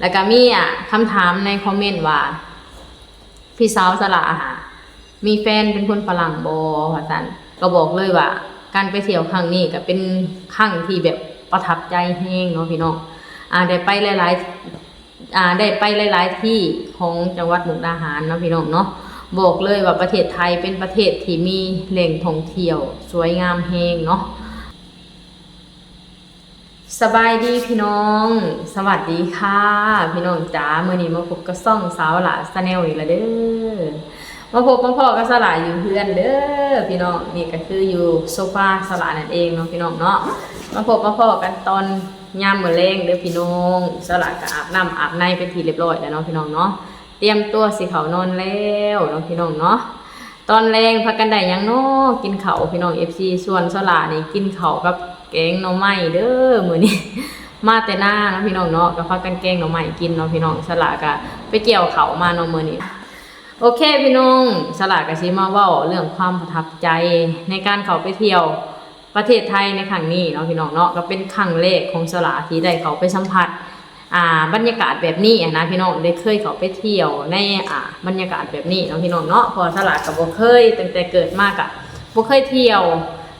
ແລ້ວກໍມີ ອາ ຄຳຖາມໃນຄອມເມັນວ່າ ພີ່ສາວສະຫຼາ ອາ ມີແຟນເປັນຄົນຝຣັ່ງບໍ່ ວ່າຊັ້ນ. ກໍບອກເລີຍວ່າ ການໄປທ່ຽວຄັ້ງນີ້ກໍເປັນຄັ້ງທີ່ແບບປະທັບໃຈແຮງເນາະພີ່ນ້ອງ. ອາ ໄດ້ໄປຫຼາຍໆ ອາ ໄດ້ໄປຫຼາຍໆທີ່ຂອງຈັງຫວັດມຸກດາຫານເນາະພີ່ນ້ອງເນາະ. ບອກເລີຍວ່າປະເທດໄທເປັນປະເທດທີ່ມີແຫຼ່ງທ່ອງທ່ຽວສວຍງາມແຮງເນາະ. ສະບາຍດີພີ່ນ້ອງ ສະຫວັດດີຄ່ະ ພີ່ນ້ອງຈ໋າ. ມື້ນີ້ມາພົບກັບຊ່ອງສາວຫຼ້າ Channel ອີກແລ້ວເດີ. ມາພົບມາພໍ້ກັບສາວຫຼ້າຢູ່ເຮືອນເດີພີ່ນ້ອງ. ນີ້ກໍຄືຢູ່ໂຊຟາສາວຫຼ້ານັ້ນເອງເນາະພີ່ນ້ອງເນາະ. ມາພົບມາພໍ້ກັນຕອນຍາມມື້ແລງເດີພີ່ນ້ອງ. ສາວຫຼ້າກໍອາບນ້ຳອາບໃນເປັນທີ່ຮຽບຮ້ອຍແລ້ວເນາະພີ່ນ້ອງເນາະ. ຕຽມຕົວຊິເຂົ້ານອນແລ້ວເນາະພີ່ນ້ອງເນາະ. ຕອນແລງພາກັນໄດ້ຫຍັງເນາະ ກິນເຂົ້າພີ່ນ້ອງ ເອັຟຊີ. ສ່ວນສາວຫຼ້ານີ້ກິນເຂົ້າກັບແກງໜໍ່ໄມ້ເດີມື້ນີ້. ມາແຕ່ນາເນາະພີ່ນ້ອງເນາະ ກໍພາກັນແກງໜໍ່ໄມ້ກິນເນາະພີ່ນ້ອງ. ສາວຫຼ້າກໍໄປກ່ຽວເຂົ້າມາເນາະມື້ນີ້. ໂອເຄພີ່ນ້ອງ ສາວຫຼ້າກໍຊິມາເວົ້າເລື່ອງຄວາມປະທັບໃຈໃນການເຂົ້າໄປທ່ຽວ ປະເທດໄທໃນຄັ້ງນີ້ເນາະພີ່ນ້ອງເນາະ. ກໍເປັນຄັ້ງແລກຂອງສາວຫຼ້າທີ່ໄດ້ເຂົ້າໄປສຳຜັດ ອ່າ ບັນຍາກາດແບບນີ້ຫັ້ນນະພີ່ນ້ອງ. ໄດ້ເຄີຍເຂົ້າໄປທ່ຽວໃນ ອ່າ ບັນຍາກາດແບບນີ້ເນາະພີ່ນ້ອງເນາະ. ເພາະວ່າສາວຫຼ້າກໍບໍ່ເຄີຍ ຕັ້ງແຕ່ເກີດມາກໍບໍ່ເຄີຍທ່ຽວ.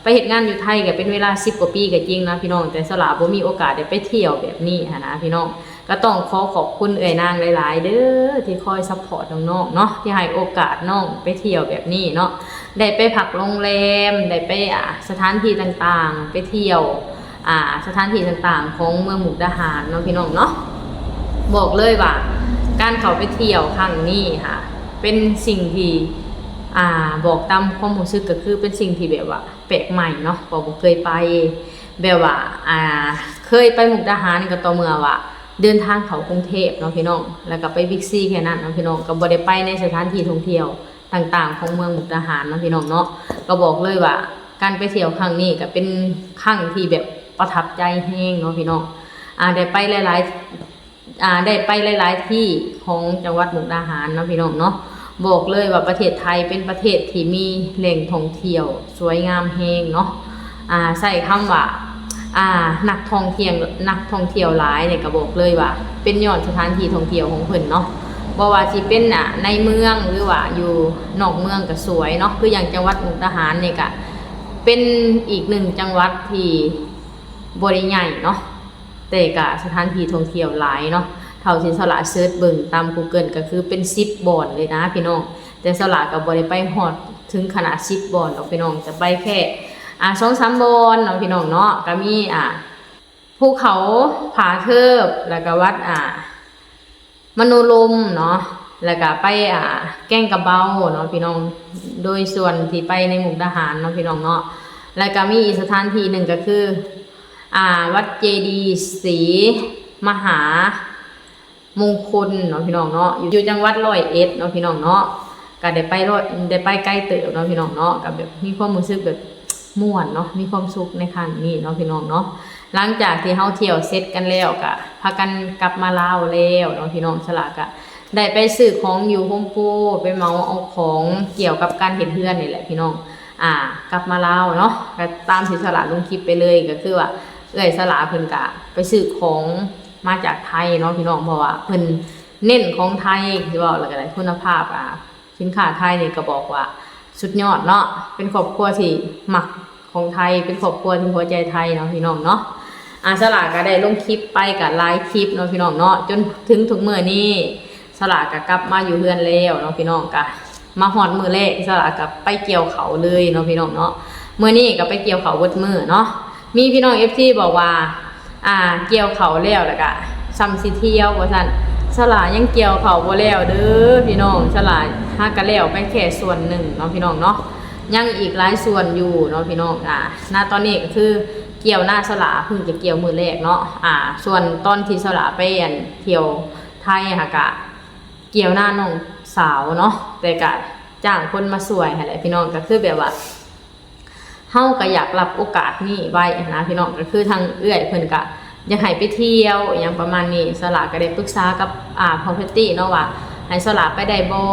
ໄປເຮັດງານຢູ່ໄທກໍເປັນເວລາສິບກວ່າປີກໍຈິງນະພີ່ນ້ອງ ແຕ່ສາວຫຼ້າບໍ່ມີໂອກາດໄດ້ໄປທ່ຽວແບບນີ້ຫັ້ນນະພີ່ນ້ອງ. ກໍຕ້ອງຂໍຂອບຄຸນເອື້ອຍນາງຫຼາຍໆເດີ ທີ່ຄອຍຊັບພອດນ້ອງໆເນາະ ທີ່ໃຫ້ໂອກາດນ້ອງໄປທ່ຽວແບບນີ້ເນາະ. ໄດ້ໄປພັກໂຮງແຮມ ໄດ້ໄປ ອ່າ ສະຖານທີ່ຕ່າງໆ ໄປທ່ຽວ ອ່າ ສະຖານທີ່ຕ່າງໆຂອງເມືອງມຸກດາຫານເນາະພີ່ນ້ອງເນາະ. ບອກເລີຍວ່າການເຂົ້າໄປທ່ຽວຄັ້ງນີ້ຫາ ເປັນສິ່ງທີ່ ອ່າ ບອກຕາມຄວາມຮູ້ສຶກກໍຄືເປັນສິ່ງທີ່ແບບວ່າ ແປກໃໝ່ເນາະ ເພາະບໍ່ເຄີຍໄປ. ແບບວ່າ ອ່າ ເຄີຍໄປມຸກດາຫານກໍຕໍ່ເມື່ອວ່າເດີນທາງເຂົ້າກຸງເທບເນາະພີ່ນ້ອງ ແລ້ວກໍໄປບິກຊີແຄ່ນັ້ນເນາະພີ່ນ້ອງ. ກໍບໍ່ໄດ້ໄປໃນສະຖານທີ່ທ່ອງທ່ຽວຕ່າງໆຂອງເມືອງມຸກດາຫານເນາະພີ່ນ້ອງເນາະ. ກໍບອກເລີຍວ່າການໄປທ່ຽວຄັ້ງນີ້ກໍເປັນຄັ້ງທີ່ແບບປະທັບໃຈແຮງເນາະພີ່ນ້ອງ. ອ່າ ໄດ້ໄປຫຼາຍໆ ອ່າ ໄດ້ໄປຫຼາຍໆທີ່ຂອງຈັງຫວັດມຸກດາຫານເນາະພີ່ນ້ອງເນາະ. ບອກເລີຍວ່າປະເທດໄທເປັນປະເທດທີ່ມີແຫຼ່ງທ່ອງທ່ຽວສວຍງາມແຮງເນາະ. ອ່າ ໃຊ້ຄຳວ່າ ອ່າ ນັກທ່ອງທ່ຽວ ນັກທ່ອງທ່ຽວຫຼາຍນີ້ ກໍບອກເລີຍວ່າເປັນຍ້ອນສະຖານທີ່ທ່ອງທ່ຽວຂອງເພິ່ນເນາະ. ບໍ່ວ່າຊິເປັນ ອ່າ ໃນເມືອງ ຫຼືວ່າຢູ່ນອກເມືອງກໍສວຍເນາະ. ຄືຢ່າງຈັງຫວັດມຸກດາຫານນີ້ ກໍເປັນອີກໜຶ່ງຈັງຫວັດທີ່ບໍ່ໄດ້ໃຫຍ່ເນາະ ແຕ່ກະສະຖານທີ່ທ່ອງທ່ຽວຫຼາຍເນາະ. ເທົ່າທີ່ສາວຫຼ້າເສີດເບິ່ງຕາມ Google ກໍຄືເປັນສິບບ່ອນເລີຍນະພີ່ນ້ອງ. ແຕ່ສາວຫຼ້າກໍບໍ່ໄດ້ໄປຮອດເຖິງຂະໜາດສິບບ່ອນດອກພີ່ນ້ອງ ຈະໄປແຄ່ ອ່າ ສອງສາມບ່ອນເນາະພີ່ນ້ອງເນາະ. ກໍມີ ອ່າ ພູເຂົາຜາເທີບ ແລ້ວກໍວັດ ອ່າ ມະໂນລົມເນາະ ແລ້ວກະໄປ ອ່າ ແກ້ງກະເບົາເນາະພີ່ນ້ອງ ໂດຍສ່ວນທີ່ໄປໃນມຸກດາຫານເນາະພີ່ນ້ອງເນາະ. ແລ້ວກະມີອີກສະຖານທີ່ໜຶ່ງກໍຄື ອ່າ ວັດເຈດີສີມະຫາມົງຄົນເນາະພີ່ນ້ອງເນາະ ຢູ່ ຢູ່ຈັງຫວັດຮ້ອຍເອັດເນາະພີ່ນ້ອງເນາະ. ກະໄດ້ໄປຮ້ອຍ ໄດ້ໄປໄກເຕີບເນາະພີ່ນ້ອງເນາະ ກະແບບມີຄວາມຮູ້ສຶກແບບ ມ່ວນເນາະ ມີຄວາມສຸກໃນຄັ້ງນີ້ເນາະພີ່ນ້ອງເນາະ. ຫຼັງຈາກທີ່ເຮົາທ່ຽວເສັດກັນແລ້ວ ກະພາກັນກັບມາລາວແລ້ວເນາະພີ່ນ້ອງ. ສາວຫຼ້າກະໄດ້ໄປຊື້ຂອງຢູ່ໂຮມໂປຣ ໄປເໝົາເອົາຂອງກ່ຽວກັບການເຮັດເຮືອນນີ້ແຫຼະພີ່ນ້ອງ ອ່າ ກັບມາລາວເນາະ. ກະຕາມທີ່ສາວຫຼ້າລົງຄລິບໄປເລີຍ ກໍຄືວ່າເອື້ອຍສາວຫຼ້າເພິ່ນກະໄປຊື້ຂອງມາຈາກໄທເນາະພີ່ນ້ອງ ເພາະວ່າເພິ່ນເນັ້ນຂອງໄທ ຊິເວົ້າແລ້ວກະໄດ້ ຄຸນນະພາບ ອ່າ ສິນຄ້າໄທນີ້ກໍບອກວ່າສຸດຍອດເນາະ ເປັນຄອບຄົວທີ່ມັກຂອງໄທ ເປັນຄອບຄົວທີ່ຫົວໃຈໄທເນາະພີ່ນ້ອງເນາະ. ອາ ສາວຫຼ້າກໍໄດ້ລົງຄລິບໄປກໍຫຼາຍຄລິບເນາະພີ່ນ້ອງເນາະ ຈົນເຖິງທຸກມື້ນີ້ ສາວຫຼ້າກໍກັບມາຢູ່ເຮືອນແລ້ວເນາະພີ່ນ້ອງ. ກໍມາຮອດມື້ແລກ ສາວຫຼ້າກໍໄປກ່ຽວເຂົ້າເລີຍເນາະພີ່ນ້ອງເນາະ. ມື້ນີ້ກໍໄປກ່ຽວເຂົ້າເບິດມື້ເນາະ. ມີພີ່ນ້ອງເອັຟຊີບອກວ່າ ອ່າ ກ່ຽວເຂົ້າແລ້ວ ແລ້ວກະສ່ຳຊິທ່ຽວວ່າຊັ້ນ. ສາວຫຼ້າຍັງກ່ຽວເຂົ້າບໍ່ແລ້ວເດີພີ່ນ້ອງ ສາວຫຼ້າຫາກະແລ້ວໄປແຄ່ສ່ວນໜຶ່ງເນາະພີ່ນ້ອງເນາະ ຍັງອີກຫຼາຍສ່ວນຢູ່ເນາະພີ່ນ້ອງ. ອ່າ ນະຕອນນີ້ກໍຄືກ່ຽວນາສາວຫຼ້າເພິ່ງຈະກ່ຽວມື້ແລກເນາະ. ອ່າ ສ່ວນຕອນທີ່ສາວຫຼ້າໄປ ອັນ ທ່ຽວໄທຫາກະກ່ຽວນານ້ອງສາວເນາະ ແຕ່ກະຈ້າງຄົນມາຊ່ວຍຫັ້ນແຫຼະພີ່ນ້ອງ. ກໍຄືແບບວ່າ ເຮົາກໍຢາກຮັບໂອກາດນີ້ໄວ້ຫັ້ນນະພີ່ນ້ອງ ກໍຄືທາງເອື້ອຍເພິ່ນກໍຢາກໃຫ້ໄປທ່ຽວອີ່ຫຍັງປະມານນີ້. ສາວຫຼ້າກໍໄດ້ປຶກສາກັບ ອ່າ ພໍ່ແພັດຕີ້ເນາະວ່າໃຫ້ສາວຫຼ້າໄປໄດ້ບໍ່.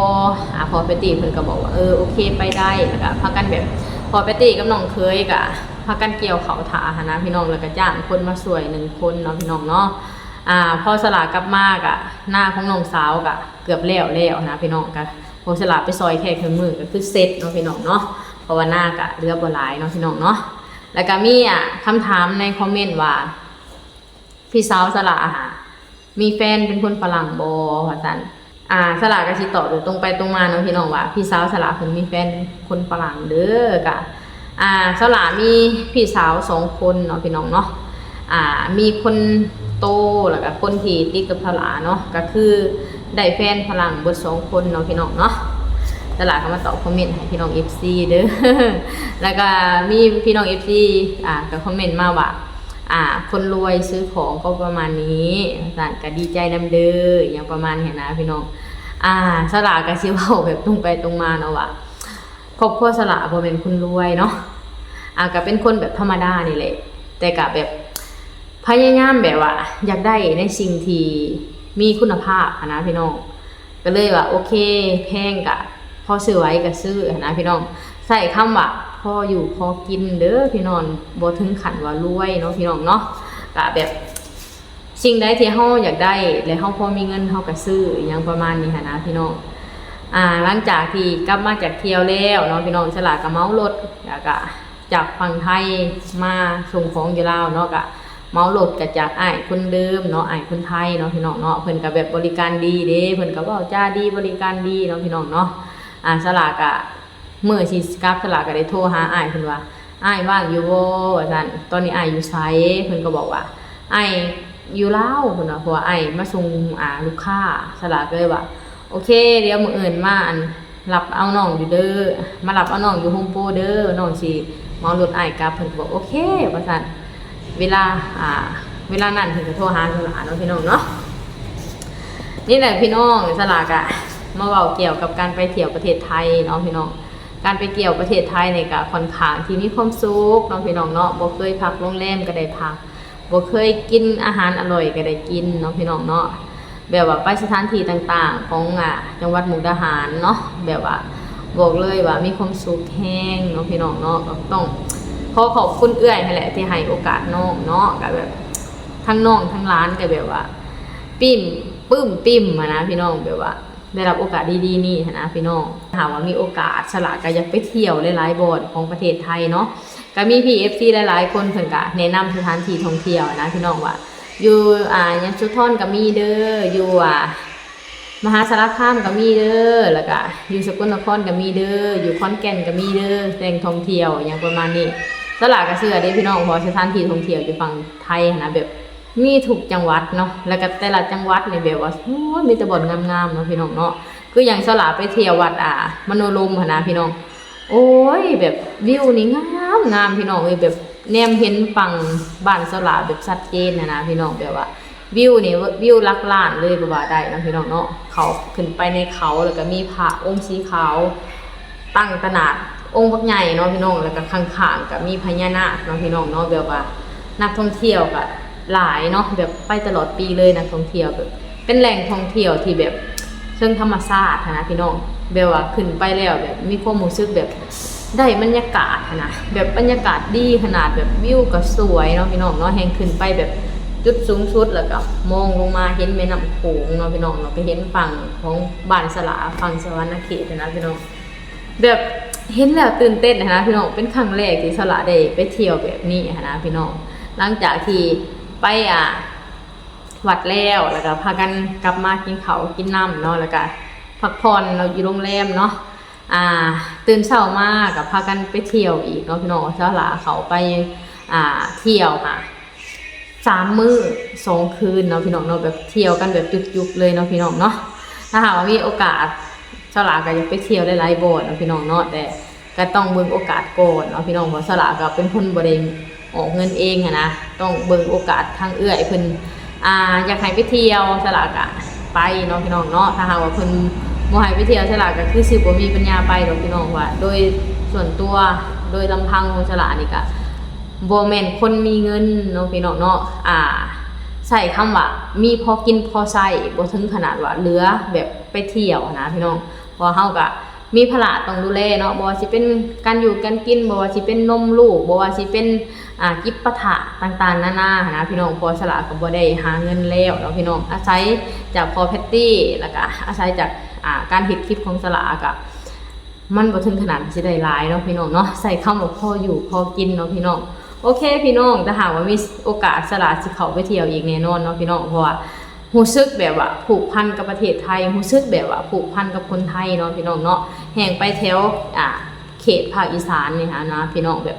ອ່າ ພໍ່ແພັດຕີ້ເພິ່ນກໍບອກວ່າ ເອີ ໂອເຄ ໄປໄດ້. ແລ້ວກໍພາກັນແບບ ພໍ່ແພັດຕີ້ກັບນ້ອງເຂີຍກໍພາກັນກ່ຽວເຂົ້າຖ້າຫັ້ນນະພີ່ນ້ອງ ແລ້ວກໍຈ້າງຄົນມາຊ່ວຍໜຶ່ງຄົນເນາະພີ່ນ້ອງເນາະ. ອ່າ ພໍສະຫຼາກັບມາກະ ນາຂອງນ້ອງສາວກະເກືອບແລ້ວແລ້ວນະພີ່ນ້ອງ ກະ ພໍສະຫຼາໄປຊ່ອຍແຂກເຖິງມື້ກະຄືເສັດເນາະພີ່ນ້ອງເນາະ ເພາະວ່ານາກະເຫຼືອບໍ່ຫຼາຍເນາະພີ່ນ້ອງເນາະ. ແລ້ວກະມີ ອ່າ ຄຳຖາມໃນຄອມເມັນວ່າ ພີ່ສາວສະຫຼາ ອ່າ ມີແຟນເປັນຄົນຝຣັ່ງບໍ່ ວ່າຊັ້ນ. ອ່າ ສະຫຼາກະຊິຕອບແບບຕົງໄປຕົງມາເນາະພີ່ນ້ອງວ່າ ພີ່ສາວສະຫຼາເພິ່ນມີແຟນຄົນຝຣັ່ງເດີ. ກະ ອ່າ ສະຫຼາມີພີ່ສາວສອງຄົນເນາະພີ່ນ້ອງເນາະ ອ່າ ມີຄົນໂຕ ແລ້ວກະຄົນທີ່ຕິດກັບສະຫຼາເນາະ ກະຄືໄດ້ແຟນຝຣັ່ງເບິດສອງຄົນເນາະພີ່ນ້ອງເນາະ. ສະຫຼາກະມາຕອບຄອມເມັນໃຫ້ພີ່ນ້ອງເອັຟຊີເດີ ແລ້ວກະມີພີ່ນ້ອງເອັຟຊີ ອ່າ ກະຄອມເມັນມາວ່າ ອ່າ ຄົນລວຍຊື້ຂອງກໍປະມານນີ້ ວ່າຊັ້ນ ກະດີໃຈນຳເດີ ອີ່ຫຍັງປະມານນີ້ຫັ້ນນະພີ່ນ້ອງ. ອ່າ ສະຫຼາກະຊິເວົ້າແບບຕົງໄປຕົງມາເນາະວ່າ ຄອບຄົວສະຫຼາບໍ່ແມ່ນຄົນລວຍເນາະ ອ່າ ກະເປັນຄົນແບບທຳມະດານີ້ແຫຼະ ແຕ່ກະແບບພະຍາຍາມແບບວ່າຢາກໄດ້ໃນສິ່ງທີ່ມີຄຸນນະພາບຫັ້ນນະພີ່ນ້ອງ. ກະເລີຍວ່າ ໂອເຄ ແພງກະພໍຊື້ໄຫວກະຊື້ຫັ້ນນະພີ່ນ້ອງ. ໃຊ້ຄຳວ່າພໍຢູ່ພໍກິນເດີພີ່ນ້ອງ ບໍ່ເຖິງຂັ້ນວ່າລວຍເນາະພີ່ນ້ອງເນາະ. ກະແບບ ສິ່ງໃດທີ່ເຮົາຢາກໄດ້ ແລະ ເຮົາພໍມີເງິນເຮົາກະຊື້ ອີ່ຫຍັງປະມານນີ້ຫັ້ນນະພີ່ນ້ອງ. ອ່າ ຫຼັງຈາກທີ່ກັບມາຈາກທ່ຽວແລ້ວເນາະພີ່ນ້ອງ ສະຫຼາກະເໝົາລົດ ແລ້ວກະຈາກຝັ່ງໄທມາສົ່ງຂອງຢູ່ລາວເນາະ ກະເໝົາລົດກະຈາກອ້າຍຄົນເດີມເນາະ ອ້າຍຄົນໄທເນາະພີ່ນ້ອງເນາະ. ເພິ່ນກະແບບບໍລິການດີເດ້ ເພິ່ນກະເວົ້າຈາດີ ບໍລິການດີເນາະພີ່ນ້ອງເນາະ. ອ່າ ສະຫຼາກະ ມື້ຊິກັບ ສະຫຼາກະໄດ້ໂທຫາອ້າຍເພິ່ນວ່າ ອ້າຍວ່າງຢູ່ບໍ່ ວ່າຊັ້ນ ຕອນນີ້ອ້າຍຢູ່ໃສ ເພິ່ນກະບອກວ່າ ອ້າຍຢູ່ລາວ ເພິ່ນວ່າ ເພາະວ່າອ້າຍມາສົ່ງ ອ່າ ລູກຄ້າ. ສະຫຼາກະເລີຍວ່າ ໂອເຄ ດຽວມື້ອື່ນມາ ອັນ ຮັບເອົານ້ອງຢູ່ເດີ ມາຮັບເອົານ້ອງຢູ່ໂຮມໂປຣເດີ ນ້ອງຊິເໝົາລົດອ້າຍກັບ. ເພິ່ນກະບອກ ໂອເຄ ວ່າຊັ້ນ. ເວລາ ອ່າ ເວລານັ້ນເພິ່ນກະໂທຫາສະຫຼາເນາະພີ່ນ້ອງເນາະ. ນີ້ແຫຼະພີ່ນ້ອງ ສະຫຼາກະມາເວົ້າກ່ຽວກັບການໄປທ່ຽວປະເທດໄທເນາະພີ່ນ້ອງ. ການໄປທ່ຽວປະເທດໄທນີ້ກະຂ້ອນຂ້າງທີ່ມີຄວາມສຸກເນາະພີ່ນ້ອງເນາະ. ບໍ່ເຄີຍພັກໂຮງແຮມກະໄດ້ພັກ ບໍ່ເຄີຍກິນອາຫານອະລ່ອຍກະໄດ້ກິນເນາະພີ່ນ້ອງເນາະ. ແບບວ່າໄປສະຖານທີ່ຕ່າງໆຂອງ ອ່າ ຈັງຫວັດມຸກດາຫານເນາະ ແບບວ່າບອກເລີຍວ່າມີຄວາມສຸກແຮງເນາະພີ່ນ້ອງເນາະ. ກະຕ້ອງຂໍຂອບຄຸນເອື້ອຍຫັ້ນແຫຼະທີ່ໃຫ້ໂອກາດນ້ອງເນາະ ກະແບບທັງນ້ອງທັງຫຼານກະແບບວ່າປິ້ມ ປຶ້ມປິ້ມຫັ້ນນະພີ່ນ້ອງ ແບບວ່າ ໄດ້ຮັບໂອກາດດີໆນີ້ຫັ້ນນະພີ່ນ້ອງ. ຖ້າຫາກວ່າມີໂອກາດ ສະຫຼາກະຢາກໄປທ່ຽວຫຼາຍໆບ່ອນຂອງປະເທດໄທເນາະ. ກະມີພີ່ເອັຟຊີຫຼາຍໆຄົນເພິ່ນກະແນະນຳສະຖານທີ່ທ່ອງທ່ຽວຫັ້ນນະພີ່ນ້ອງ ວ່າຢູ່ ອ່າ ຍະໂສທອນກະມີເດີ ຢູ່ ອ່າ ມະຫາສາລະຄາມກະມີເດີ ແລ້ວກະຢູ່ສະກົນນະຄອນກະມີເດີ ຢູ່ຂອນແກ່ນກະມີເດີ ແຫຼ່ງທ່ອງທ່ຽວຫຍັງປະມານນີ້. ສະຫຼາກະເຊື່ອເດ້ພີ່ນ້ອງ ເພາະວ່າສະຖານທີ່ທ່ອງທ່ຽວຢູ່ຝັ່ງໄທຫັ້ນນະ ແບບ ມີທຸກຈັງຫວັດເນາະ ແລ້ວກະແຕ່ລະຈັງຫວັດນີ້ແບບວ່າ ໂອ້ຍ ມີແຕ່ບ່ອນງາມໆເນາະພີ່ນ້ອງເນາະ. ຄືຢ່າງສະຫຼາໄປທ່ຽວວັດ ອ່າ ມະໂນລົມຫັ້ນນະພີ່ນ້ອງ ໂອ້ຍ ແບບວິວນີ້ງາມງາມພີ່ນ້ອງເອີຍ ແບບແນມເຫັນຝັ່ງບ້ານສະຫຼາແບບຊັດເຈນຫັ້ນນະພີ່ນ້ອງ ແບບວ່າວິວນີ້ວິວຫຼັກລ້ານເລີຍກະວ່າໄດ້ເນາະພີ່ນ້ອງເນາະ. ເຂົ້າຂຶ້ນໄປໃນເຂົາ ແລ້ວກະມີພະອົງສີຂາວ ຕັ້ງຕະໜາດອົງບັກໃຫຍ່ເນາະພີ່ນ້ອງ ແລ້ວກະຂ້າງໆກະມີພະຍານາກເນາະພີ່ນ້ອງເນາະ. ແບບວ່ານັກທ່ອງທ່ຽວກະຫຼາຍເນາະ ແບບໄປຕະຫຼອດປີເລີຍ ນັກທ່ອງທ່ຽວ ແບບເປັນແຫຼ່ງທ່ອງທ່ຽວທີ່ແບບເຊີງທຳມະຊາດຫັ້ນນະພີ່ນ້ອງ. ແບບວ່າຂຶ້ນໄປແລ້ວແບບມີຄວາມຮູ້ສຶກແບບໄດ້ບັນຍາກາດຫັ້ນນະ ແບບບັນຍາກາດດີຂະໜາດ ແບບວິວກະສວຍເນາະພີ່ນ້ອງເນາະ. ແຮ່ງຂຶ້ນໄປແບບຈຸດສູງສຸດ ແລ້ວກະມອງລົງມາເຫັນແມ່ນ້ຳໂຂງເນາະພີ່ນ້ອງເນາະ ກະເຫັນຝັ່ງຂອງບ້ານສະຫຼາ ຝັ່ງສະຫວັນນະເຂດຫັ້ນນະພີ່ນ້ອງ. ແບບເຫັນແລ້ວຕື່ນເຕັ້ນຫັ້ນນະພີ່ນ້ອງ ເປັນຄັ້ງແລກທີ່ສະຫຼາໄດ້ໄປທ່ຽວແບບນີ້ຫັ້ນນະພີ່ນ້ອງ. ຫຼັງຈາກທີ່ໄປ ອ່າ ວັດແລ້ວ ແລ້ວກະພາກັນກັບມາກິນເຂົ້າກິນນ້ຳເນາະ ແລ້ວກະພັກຜ່ອນເນາະ ຢູ່ໂຮງແຮມເນາະ. ອ່າ ຕື່ນເຊົ້າມາກະພາກັນໄປທ່ຽວອີກເນາະພີ່ນ້ອງ. ສະຫຼາເຂົ້າໄປ ອ່າ ທ່ຽວຫາ ສາມມື້ສອງຄືນເນາະພີ່ນ້ອງເນາະ ແບບທ່ຽວກັນແບບຈຸກໆເລີຍເນາະພີ່ນ້ອງເນາະ. ຖ້າຫາກວ່າມີໂອກາດ ສະຫຼາກະຢາກໄປທ່ຽວຫຼາຍໆບ່ອນເນາະພີ່ນ້ອງເນາະ ແຕ່ກະຕ້ອງເບິ່ງໂອກາດກ່ອນເນາະພີ່ນ້ອງ ເພາະສະຫຼາກະເປັນຄົນບໍ່ໄດ້ອອກເງິນເອງຫັ້ນນະ ຕ້ອງເບິ່ງໂອກາດທາງເອື້ອຍເພິ່ນ ອ່າ ຢາກໃຫ້ໄປທ່ຽວ ສະຫຼາກະໄປເນາະພີ່ນ້ອງເນາະ. ຖ້າຫາກວ່າເພິ່ນບໍ່ໃຫ້ໄປທ່ຽວ ສະຫຼາກະຄືຊິບໍ່ມີປັນຍາໄປດອກພີ່ນ້ອງ ວ່າໂດຍສ່ວນຕົວ ໂດຍລຳພັງຂອງສະຫຼານີ້ກະ ບໍ່ແມ່ນຄົນມີເງິນເນາະພີ່ນ້ອງເນາະ ອ່າ ໃຊ້ຄຳວ່າມີພໍກິນພໍໃຊ້ ບໍ່ເຖິງຂະໜາດວ່າເຫຼືອແບບໄປທ່ຽວຫັ້ນນະພີ່ນ້ອງ. ເພາະວ່າເຮົາກະ ມີພາລະຕ້ອງດູແລເນາະ ບໍ່ວ່າຊິເປັນການຢູ່ການກິນ ບໍ່ວ່າຊິເປັນນົມລູກ ບໍ່ວ່າຊິເປັນ ອ່າ ຈິບປະຖະຕ່າງໆນານາຫັ້ນນະພີ່ນ້ອງ. ເພາະສະຫຼາກໍບໍ່ໄດ້ຫາເງິນແລ້ວເນາະພີ່ນ້ອງ ອາໄສຈາກພໍ່ແພັດຕີ້ ແລ້ວກະອາໄສຈາກ ອ່າ ການເຮັດຄລິບຂອງສະຫຼາກະ ມັນບໍ່ເຖິງຂະໜາດທີ່ຊິໄດ້ຫຼາຍເນາະພີ່ນ້ອງເນາະ ໃຊ້ຄຳວ່າພໍຢູ່ພໍກິນເນາະພີ່ນ້ອງ. ໂອເຄພີ່ນ້ອງ ຖ້າຫາກວ່າມີໂອກາດ ສະຫຼາຊິເຂົ້າໄປທ່ຽວອີກແນ່ນອນເນາະພີ່ນ້ອງ ເພາະວ່າຮູ້ສຶກແບບວ່າຜູກພັນກັບປະເທດໄທ ຮູ້ສຶກແບບວ່າຜູກພັນກັບຄົນໄທເນາະພີ່ນ້ອງເນາະ. ແຮ່ງໄປແຖວ ອ່າ ເຂດພາກອີສານນີ້ຫັ້ນນະພີ່ນ້ອງ ແບບ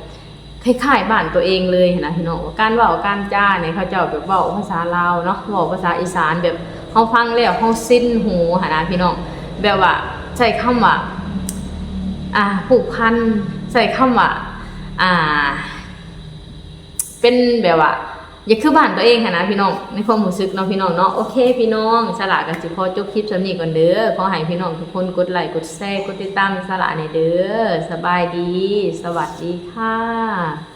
ຄ້າຍໆບ້ານຕົວເອງເລີຍຫັ້ນນະພີ່ນ້ອງ. ການເວົ້າການຈານີ້ ເຂົາເຈົ້າແບບເວົ້າພາສາລາວເນາະ ເວົ້າພາສາອີສານ ແບບເຮົາຟັງແລ້ວເຮົາຊິນຫູຫັ້ນນະພີ່ນ້ອງ. ແບບວ່າໃຊ້ຄຳວ່າ ອ່າ ຜູກພັນ ໃຊ້ຄຳວ່າ ອ່າ ເປັນແບບວ່າ ຢາກຄືບ້ານຕົວເອງຫັ້ນນະພີ່ນ້ອງ ໃນຄວາມຮູ້ສຶກເນາະພີ່ນ້ອງເນາະ. ໂອເຄພີ່ນ້ອງ ສະຫຼາກໍຊິຂໍຈົບຄລິບສ່ຳນີ້ກ່ອນເດີ. ຂໍໃຫ້ພີ່ນ້ອງທຸກຄົນກົດໄລ ກົດແຊ ກົດຕິດຕາມສະຫຼາແດ່ເດີ. ສະບາຍດີ ສະຫວັດດີຄ່ະ.